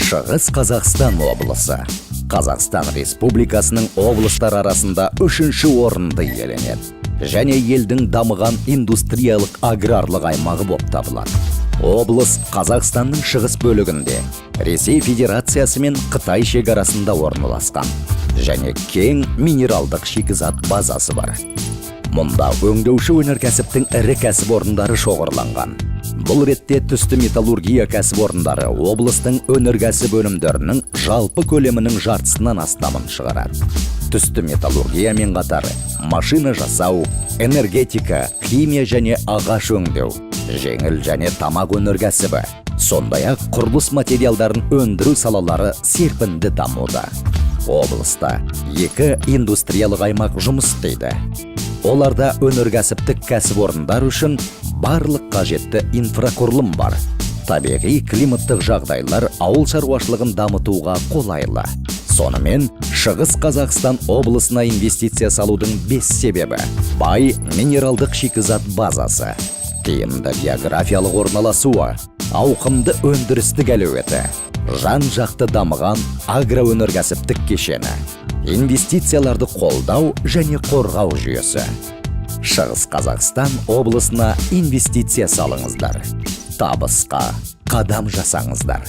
Шығыс Қазақстан облысы Қазақстан Республикасының облыстар арасында үшінші орынды иеленеді және елдің дамыған индустриялық аграрлық аймағы болып табылады. Облыс Қазақстанның шығыс бөлігінде, Ресей Федерациясы мен Қытай шекарасында орналасқан және кең минералдық шикізат базасы бар. Мұнда өңдеуші өнеркәсіптің ірі кәсіпорындары шоғырланған. Бұл ретте түсті металлургия кәсіпорындары облыстың өнеркәсіп өнімдерінің жалпы көлемінің жартысынан астамын шығарады. Түсті металлургиямен қатар машина жасау, энергетика, химия және ағаш өңдеу, жеңіл және тамақ өнеркәсібі, сондай-ақ құрылыс материалдарын өндіру салалары серпінді дамуда. Облыста екі индустриялық аймақ жұмыс істейді. Оларда өнеркәсіптік кәсіпорындар үшін барлық қажетті инфрақұрылым бар. Табиғи климаттық жағдайлар ауыл шаруашылығын дамытуға қолайлы. Сонымен, Шығыс Қазақстан облысына инвестиция салудың бес себебі: бай минералдық шикізат базасы, тиімді географиялық орналасуы, ауқымды өндірістік әлеуеті, жан-жақты дамыған агроөнеркәсіптік кешені, инвестицияларды қолдау және қорғау жүйесі. Шығыс Қазақстан облысына инвестиция салыңыздар. Табысқа қадам жасаңыздар.